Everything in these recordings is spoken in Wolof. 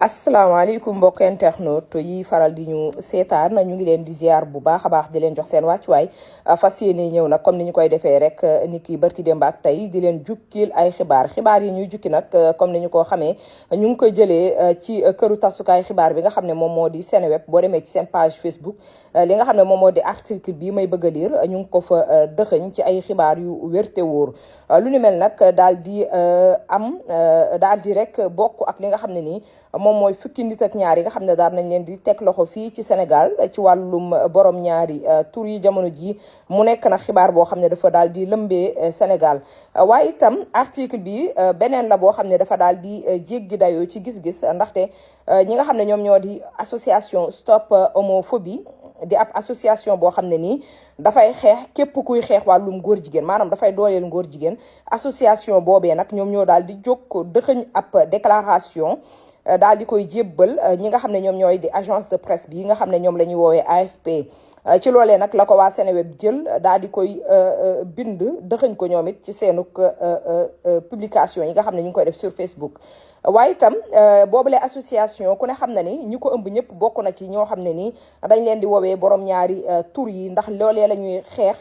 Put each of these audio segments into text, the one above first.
asalaamaaleykum mbokk internet yi faral di ñu seetaan ñu ngi leen di ziar bu baax a baax di leen jox seen wàccuwaay fas yéene ñëw nag comme ni ñu koy defee rek ni ki barki démb ak tey di leen jukkil ay xibaar yi ñuy jukki nag comme ni ñu ko xamee ñu ngi ko jëlee ci këru tasukaay xibaar bi nga xam ne moom moo di Seneweb boo demee ci seen page Facebook li nga xam ne moom moo di article bi may bëgg a lire ñu ngi ko fa dëxëñ ci ay xibaar yu wér te wóor lu ni mel nag daal di daal di rek bokk ak li nga xam ne nii moom mooy fukki nit ak ñaar yi nga xam ne daal nañ leen di teg loxo fii ci Sénégal ci wàllum borom ñaari tur yi jamono ji mu nekk nag xibaar boo xam ne dafa daal di lëmbee Sénégal waaye itam article bi beneen la boo xam ne dafa daal di jéggi dayoo ci gis-gis ndaxte ñi nga xam ne ñoom ñoo di association stop homophobie di ab association boo xam ne nii dafay xeex képp kuy xeex wàllum góor jigéen maanaam dafay dooleel góor jigéen association boobee nag ñoom ñoo daal di jóg dëxëñ ab déclaration daal di koy jébbal ñi nga xam ne ñoom ñooy di agence de presse bi nga xam ne ñoom la ñuy woowee AFP ci loolee nag la ko waa Seneweb jël daal di koy bind dëxëñ ko ñoom it ci seenuk publication yi nga xam ne ñu ngi koy def sur Facebook waaye itam boobule association ku ne xam na ni ñi ko ëmb ñëpp bokk na ci ñoo xam ne nii dañ leen di woowee borom ñaari tur yi ndax loolee la ñuy xeex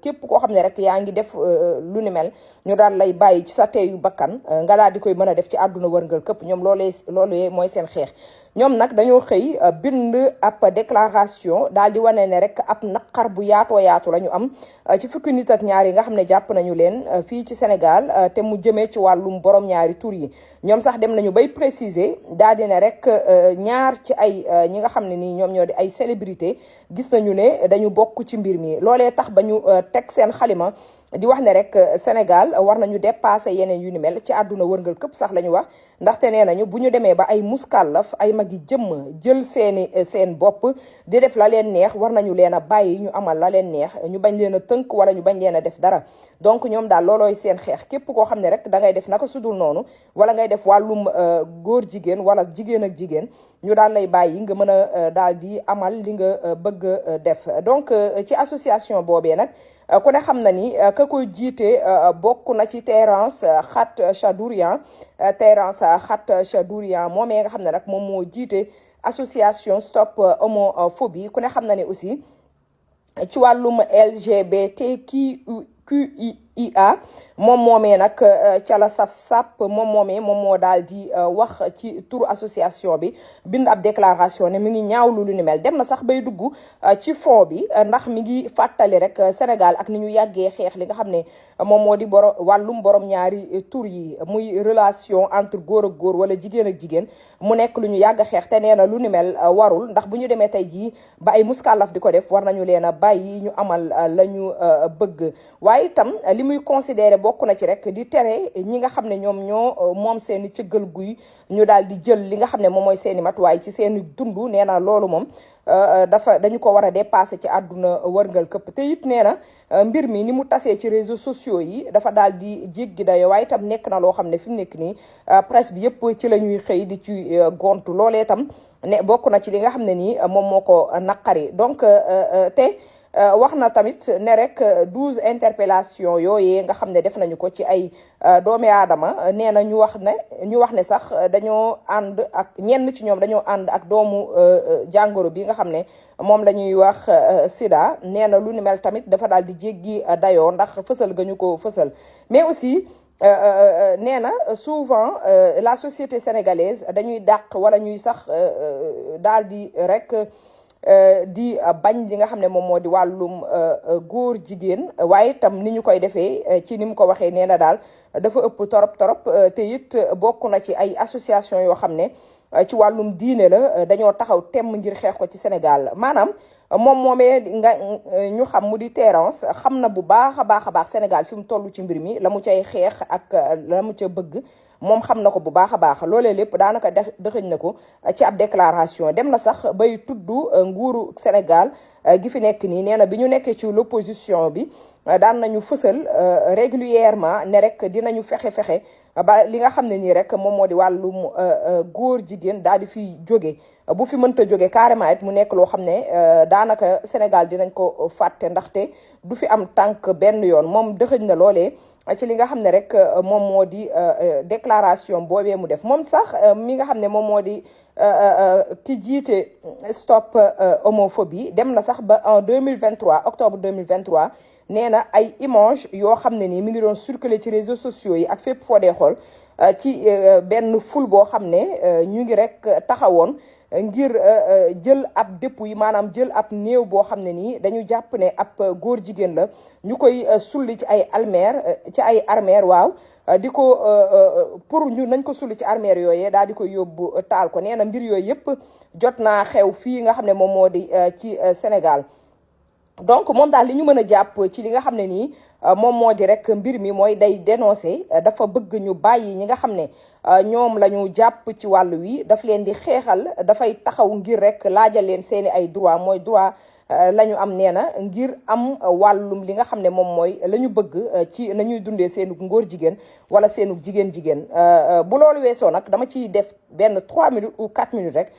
képp koo xam ne rek yaa ngi def lu ni mel ñu daal lay bàyyi ci sa teeyu bakkan nga daal di koy mën a def ci àdduna wërngal këpp ñoom loolee mooy seen xeex ñoom nag dañoo xëy bind ab déclaration daal di wane ne rek ab naqar bu yaatoo yaatu la ñu am ci fukki nit ak ñaar yi nga xam ne jàpp nañu leen fii ci Sénégal te mu jëmee ci wàllum borom ñaari tur yi ñoom sax dem nañu bay préciser daal di ne rek ñaar ci ay ñi nga xam ne nii ñoom ñoo di ay célébrité gis nañu ne dañu bokk ci mbir mi loolee tax ba ñu teg seen xalima di wax ne rek Sénégal war nañu dépasser yeneen yu ni mel ci àdduna wërngal këpp sax la ñu wax ndaxte nee nañu bu ñu demee ba ay muskàllaf ay mag yi jëmm jël seen bopp di def la leen neex war nañu leen a bàyyi ñu amal la leen neex ñu bañ leen a tënk wala ñu bañ leen a def dara donc ñoom daal loolooy seen xeex képp koo xam ne rek da ngay def naka sudul noonu wala ngay def wàllum góor jigéen wala jigéen ak jigéen ñu daal lay bàyyi nga mën a daal di amal li nga bëgg def donc ci association boobee nag ku ne xam na ni ka koy jiite bokk na ci Terence Khat Chadourian moomee nga xam ne nag moom moo jiite association stop homophobie ku ne xam na ni aussi ci wàllum LGBTQIA moom moomee nag ca la sap moom moo daal di wax ci turu association bi bind ab déclaration ne mi ngi ñaawlu lu ni mel dem na sax bay dugg ci fond bi ndax mi ngi fàttali rek Sénégal ak ni ñu yàggee xeex li nga xam ne moom moo di wàllum borom ñaari tur yi muy relation entre góor ak góor wala jigéen ak jigéen mu nekk lu ñu yàgg a xeex te nee na lu ni mel warul ndax bu ñu demee tey jii ba ay muskàllaf di ko def war nañu leen a bàyyi ñu amal la ñu bëgg waaye itam li muy considéré bokk na ci rek di tere ñi nga xam ne ñoom ñoo moom seeni cëggal guy ñu daal di jël li nga xam ne moom mooy seeni matuwaay ci seeni dund nee na loolu moom dañu ko war a dépasser ci àdduna wërngal këpp te it nee na mbir mi ni mu tasee ci réseaux sociaux yi dafa daal di jéggi dayo waaye itam nekk na loo xam ne fi mu nekk nii presse bi yëpp ci la ñuy xëy di ci gontu loolee itam ne bokk na ci li nga xam ne nii moom moo ko naqari donc te wax na tamit ne rek 12 interpellations yooyee nga xam ne def nañu ko ci ay doomi aadama nee na ñu wax ne sax dañoo ànd ak ñenn ci ñoom dañoo ànd ak doomu jàngoro bi nga xam ne moom la ñuy wax sida nee na lu ni mel tamit dafa daal di jéggi dayoo ndax fësal ga ñu ko fësal mais aussi nee na souvent la société sénégalaise dañuy dàq wala ñuy sax daal di rek di bañ li nga xam ne moom moo di wàllum góor jigéen waaye itam ni ñu koy defee ci ni mu ko waxee nee na daal dafa ëpp torop te it bokk na ci ay association yoo xam ne ci wàllum diine la dañoo taxaw temm ngir xeex ko ci Sénégal maanaam moom moomee ñu xam mu di Terence xam na bu baax a baax Sénégal fi mu toll ci mbir mi la mu cay xeex ak la mu ca bëgg moom xam na ko bu baax a baax loolee lépp daanaka dëxëñ na ko ci ab déclaration dem na sax bay tudd nguuru Sénégal gi fi nekk nii nee na bi ñu nekkee ci l'opposition bi daan nañu fësal régulièrement ne rek dinañu fexe ba li nga xam ne nii rek moom moo di wàllum góor jigéen daal di fi jóge bu fi mënta jóge carrément it mu nekk loo xam ne daanaka Sénégal dinañ ko fàtte ndaxte du fi am tànk benn yoon moom dëxëñ na loolee ci li nga xam ne rek moom moo di déclaration boobee mu def moom sax mi nga xam ne moom moo di ki jiite stop homophobie dem na sax ba en 2023 octobre 2023 nee na ay image yoo xam ne nii mi ngi doon circuler ci réseaux sociaux yi ak fépp foo dee xool ci benn ful boo xam ne ñu ngi rek taxawoon ngir jël ab dépouille maanaam jël ab néew boo xam ne nii dañu jàpp ne ab góor jigéen la ñu koy sulli ci ay armeer waaw di ko pour ñu nañ ko sulli ci armeer yooyee daal di ko yóbbu taal ko nee na mbir yooyu yëpp jot naa xew fii nga xam ne moom moo di ci Sénégal donc moom daal li ñu mën a jàpp ci li nga xam ne nii moom moo di rek mbir mi mooy day dénoncer dafa bëgg ñu bàyyi ñi nga xam ne ñoom la ñu jàpp ci wàll wi daf leen di xeexal dafay taxaw ngir rek laajal leen seeni ay droit mooy droit la ñu am nee na ngir am wàllum li nga xam ne moom mooy la ñu bëgg ci nañuy dundee seenu ngóor jigéen wala seenu jigéen bu loolu weesoo nag dama ciy def benn 3 minutes ou 4 minutes rek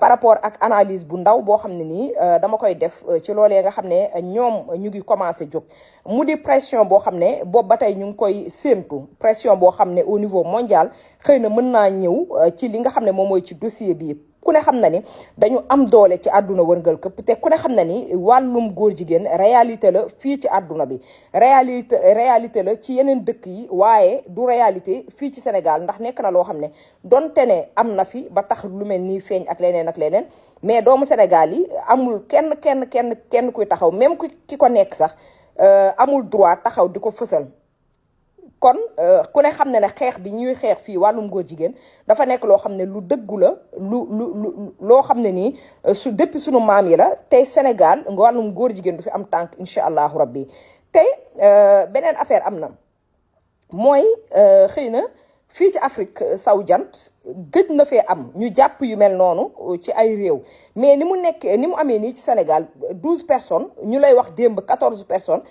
par rapport ak analyse bu ndaw boo xam ne nii dama koy def ci loolee nga xam ne ñoom ñu ngi commencé jóg mu di pression boo xam ne boobu ba tey ñu ngi koy séentu pression boo xam ne au niveau mondial xëy na mën naa ñëw ci li nga xam ne moom mooy ci dossier bi ku ne xam na ni dañu am doole ci àdduna wërngal këpp te ku ne xam na ni wàllum góor jigéen réalité la fii ci àdduna bi réalité la ci yeneen dëkk yi waaye du réalité fii ci Sénégal ndax nekk na loo xam ne donte ne am na fi ba tax lu mel nii feeñ ak leneen mais doomu Sénégal yi amul kenn kuy taxaw même ki ko nekk sax amul droit taxaw di ko fësal kon ku ne xam ne ne xeex bi ñuy xeex fii wàllum góor jigéen dafa nekk loo xam ne lu dëggu la loo xam ne nii depuis sunu maam yi la tey Sénégal wàllum góor jigéen du fi am tànk incha allahu rabbi tey beneen affaire am na mooy xëy na fii ci Afrique saw jant gëj na fee am ñu jàpp yu mel noonu ci ay réew mais ni mu amee nii ci Sénégal 12 personnes ñu lay wax démb 14 personnes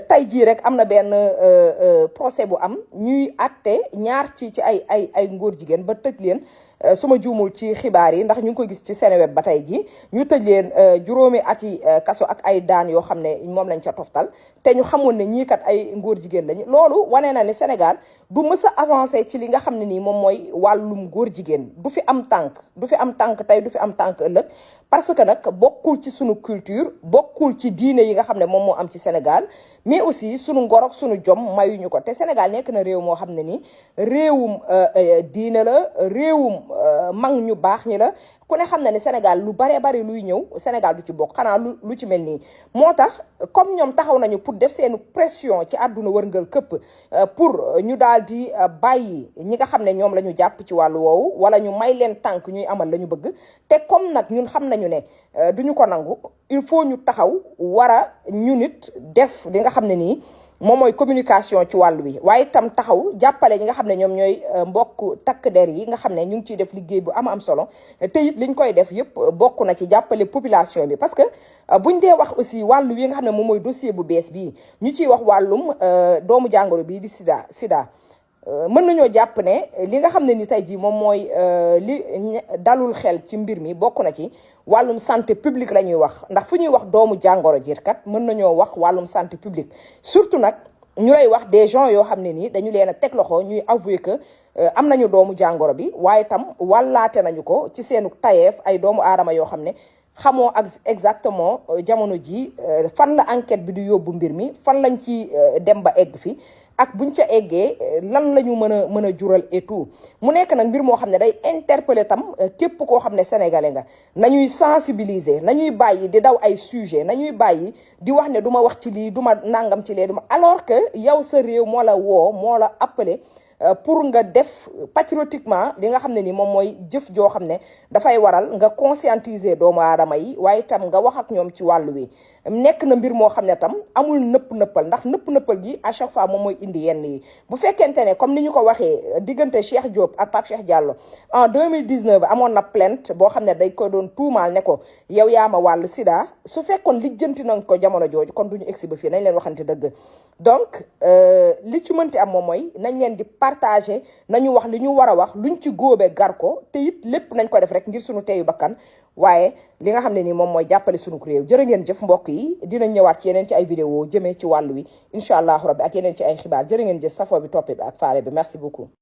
tey jii rek am na benn procès bu am ñuy àtte ñaar ci ay ngóor jigéen ba tëj leen su ma juumul ci xibaar yi ndax ñu ngi ko gis ci Seneweb ba tey jii ñu tëj leen juróomi ati kaso ak ay daan yoo xam ne moom lañ ca toftal te ñu xamoon ne ñii kat ay ngóor jigéen lañu loolu wane na ni Sénégal du mës a avancé ci li nga xam ne nii moom mooy wàllum góor jigéen du fi am tànk tey du fi am tànk ëllëg parce que nag bokkul ci sunu culture bokkul ci diine yi nga xam ne moom moo am ci Sénégal mais aussi sunu ngor ak sunu jom mayuñu ko te Sénégal nekk na réew moo xam ne nii réewum diine la réewum mag ñu baax ñi la ku ne xam na ne Sénégal lu baree bari luy ñëw Sénégal du ci bokk xanaa lu ci mel nii moo tax comme ñoom taxaw nañu pour def seen pression ci àdduna wërngal këpp pour ñu daal di bàyyi ñi nga xam ne ñoom la ñu jàpp ci wàllu woowu wala ñu may leen tànk ñuy amal la ñu bëgg te comme nag ñun xam nañu ne duñu ko nangu il faut ñu taxaw war a ñu nit def li nga xam ne nii moom mooy communication ci wàllu wi waaye itam taxaw jàppale ñi nga xam ne ñoom ñooy mbokk takk der yi nga xam ne ñu ngi ciy def liggéey bu am solo te it liñ koy def yëpp bokk na ci jàppale population bi parce que buñ dee wax aussi wàllu wi nga xam ne moom mooy dossier bu bees bii ñu ciy wax wàllum doomu jàngoro bii di sida mën nañoo jàpp ne li nga xam ne ni tey jii moom mooy li dalul xel ci mbir mi bokk na ci wàllum santé publique la ñuy wax ndax fu ñuy wax doomu jàngoro jiirkat mën nañoo wax wàllum santé publique surtout nag ñu lay wax des gens yoo xam ne nii dañu leen a teg loxo ñuy avouer que am nañu doomu jàngoro bi waaye tam wàllaate nañu ko ci seenu tayeef ay doomu aadama yoo xam ne xamoo ak exactement jamono ji fan la enquête bi di yóbbu mbir mi fan lañ ci dem ba egg fi ak buñ ca eggee lan la ñu mën a jural et tout mu nekk nag mbir moo xam ne day interpeller tam képp koo xam ne sénégalais nga nañuy sensibiliser nañuy bàyyi di daw ay sujet nañuy bàyyi di wax ne du ma wax ci lii du ma nangam ci lee du ma alors que yow sa réew moo la woo moo la appelé pour nga def patriotiquement li nga xam ne ni moom mooy jëf joo xam ne dafay waral nga conscientiser doomu aadama yi waaye tam nga wax ak ñoom ci wàllu wi nekk na mbir moo xam ne tam amul nëppal ndax nëppal gi à chaque fois moom mooy indi yenn yi bu fekkente ne comme ni ñu ko waxee diggante Cheikh Diop ak Pape Cheikh Diallo en 2019 amoon na plainte boo xam ne day ko doon tuumaal ne ko yow yaa ma wàllu sida su fekkoon lijjanti nañ ko jamono jooju kon duñu egsi ba fii nañ leen waxante dëgg donc li ci mënti am moom mooy nañ leen di partagé nañu wax li ñu war a wax luñ ci góobe gar ko te it lépp nañ ko def rek ngir suñu teeyu bakkan waaye li nga xam ne nii moom mooy jàppale suñu réew jërë ngeen jëf mbokk yi dinañ ñëwaat ci yeneen ci ay vidéo jëmee ci wàllu wi incha allahu rabbi ak yeneen ci ay xibaar jërë ngeen jëf safoo bi toppe bi ak faale bi merci beaucoup